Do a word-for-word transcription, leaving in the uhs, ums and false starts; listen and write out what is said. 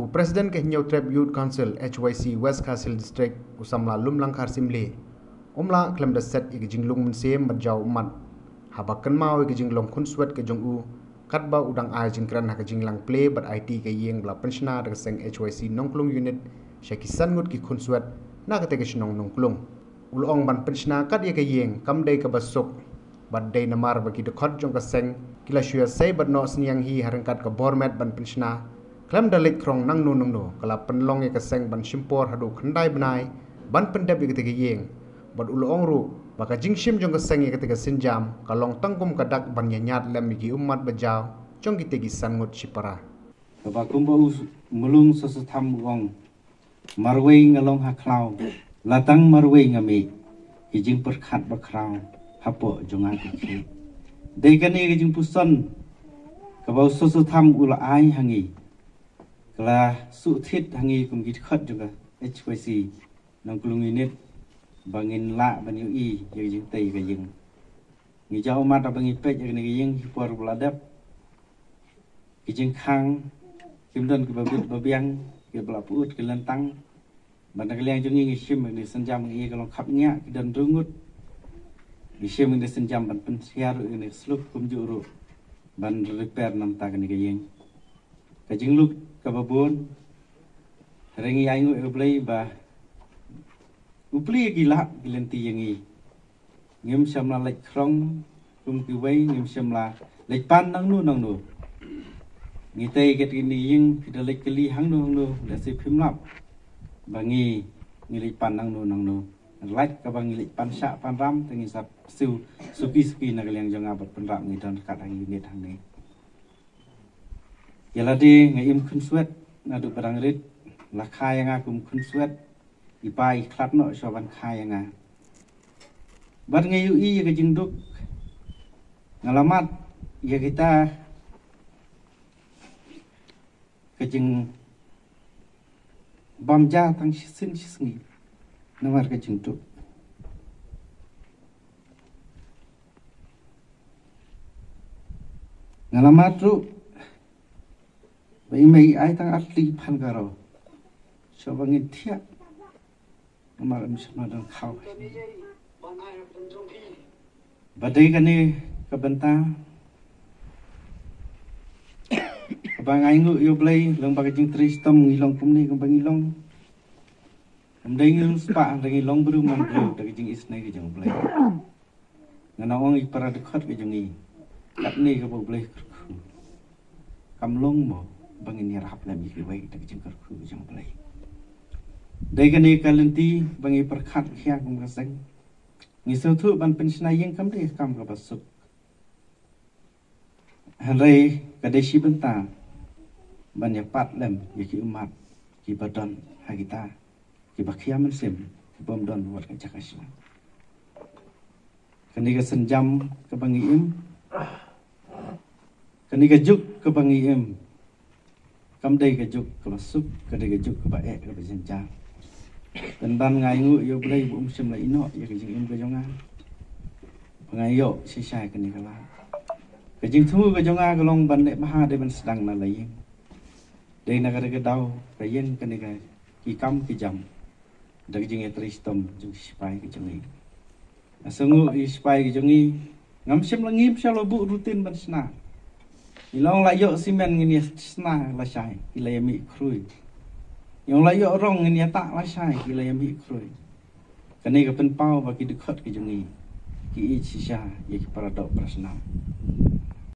President ka Hynñiewtrep Youth Council H Y C West Khasi Hills District, u samla Lumlangkhar Syiemlieh, um lah khlem da set ïa ka jinglong mynsiem bad jaw ummat haba kynmaw ïa ka jinglong khunswet ka jong u, katba u dang ai jingkren ha ka jingïalang plie bad aiti ka ïing ba la pynshna da ka seng H Y C Nongklung Unit sha ki san ngut ki khunswet na kata ka shnong Nongklung. U la ong ban pynshna kat ïa ka ïing kam dei kaba suk, bad dei namar ba ki dkhot jong ka seng ki la shu ïasei bad noh synñiang hi ha ryngkat ka bor met ban pynshna, khlem da leit khrong nangno nangno. Ka la pynlong ïa ka seng ban shim por haduh khyndai bnai ban pyndep ïa kata ka ïing. Bad u la ong ruh ba ka jingshim jong ka seng ïa kata ka sienjam ka long tang kum ka dak ban ïañiad lem ïa ki ummat ba jaw jong kita ki san ngut shipara. Kaba kumba u Mulung Soso Tham u ong, marwei nga long ha khlaw, la tang marwei nga mih, ki jingpyrkhat bakhraw hapoh jong nga ki khlieh. Dei kane ka jingpuson kaba u Soso Tham u la ai ha ngi, ka la suh thied ha ngi kum ki dkhot jong ka H Y C Nongklung Unit, ba ngin lah ban ïohi ïa ka jingtei ka ïing. Ngi jaw ummat haba ngi peit ïa kane ka ïing, ki por ba la dep, ki jingkhang kim don kiba bit ba biang, kiba la pyut ki lyntang. Bad na ka liang jong ngi, ngi shim ïa kane ka sienjam, ngi ka long khapngiah, ki don hynriew ngut. Ngi shim ïa kane ka sienjam ban pynhiar ruh ïa kane ka sluk, kumjuh ruh ban repair namar kane ka ïing. Ka jinglut kaba bun, hynrei ngi ainguh ïa U Blei ba u plie ïa ki lad ki lynti ïa ngi. Ngim shym la leit khrong kum kiwei, ngim shym la leit pan nangno nangno. Ngi tei kat kine ïing, ki da leit kylli hangno hangno, lehse phim lap ba ngi, ngi leit pan nangno nangno. Lait kaba ngi leit pan shah pan ram, te ngi sa siew suki suki na ka liang jong nga bad pynrap ngi don kat ha unit hangne. Ïa lade nga im khunswet naduh ba dang rit, la kha ïa nga kum khunswet, i pa i khlad noh shuwa ban kha ïa nga. Bad nga ïohi ïa ka jingduk, nga la mad ïa kita ka jingbam ja tang shisien shisngi namar ka jingduk. Nga la mad ruh ba i mei i ai tang artylli ki phan karo, shuwa ba ngin thiah namar ym shym la don khaw. Ba dei kane ka bynta kaba nga ainguh ïa U Blei, long ba ka jingtrei shitom ngi long kumne kumba ngi long. Ym dei ngi riewspah, hynrei ngi long briew man briew da ka jingisynei ka jong U Blei. Ngan ong ïa ki para dkhot ka jong ngi, katne kaba U Blei kyrkhu, kam long mo ba ngin ïarap lem ïa kiwei da ka jingkyrkhu ka jong U Blei. Dei kane ka lynti ba ngi pyrkhat khia kum ka seng. Ngi sngewthuh ban pynshna ïing kam dei ka kam kaba suk, hynrei ka dei shi bynta ban ïapat lem ïa ki ummat kiba don ha kita, kiba khia mynsiem, ki bym don wat ka jaka shna. Kane ka sienjam kaba ngi im, kane ka juk kaba ngi im, kam dei ka juk kaba suk, ka dei ka juk kaba eh, kaba jynjar. Pynban nga ainguh ïa U Blei ba um shym la ïehnoh ïa ka jingim ka jong nga, ba nga ïoh shisha ïa kane ka lad. Ka jingthmu ka jong nga ka long ban leh bha, dei ban sdang na la ïing. Dei na kata ka daw ka ïeng kane ka, ki kam ki jam da ka jingïatrei shitom jong ki sipai ki jong ngi. Nga sngewnguh ïa ki sipai ki jong ngi. Ngam shym la, ngim shym la buh rutin ban shna. Ngi la ong la ïoh simen ngin ïa shna lashai, ki la ïa mih khrui. Ngi ong la ïoh rong ngin ïa tah lashai, ki la ïa mih khrui. Kane ka pynpaw ba ki dkhot ki jong ngi ki ïeit shisha ïa ki para doh para snam.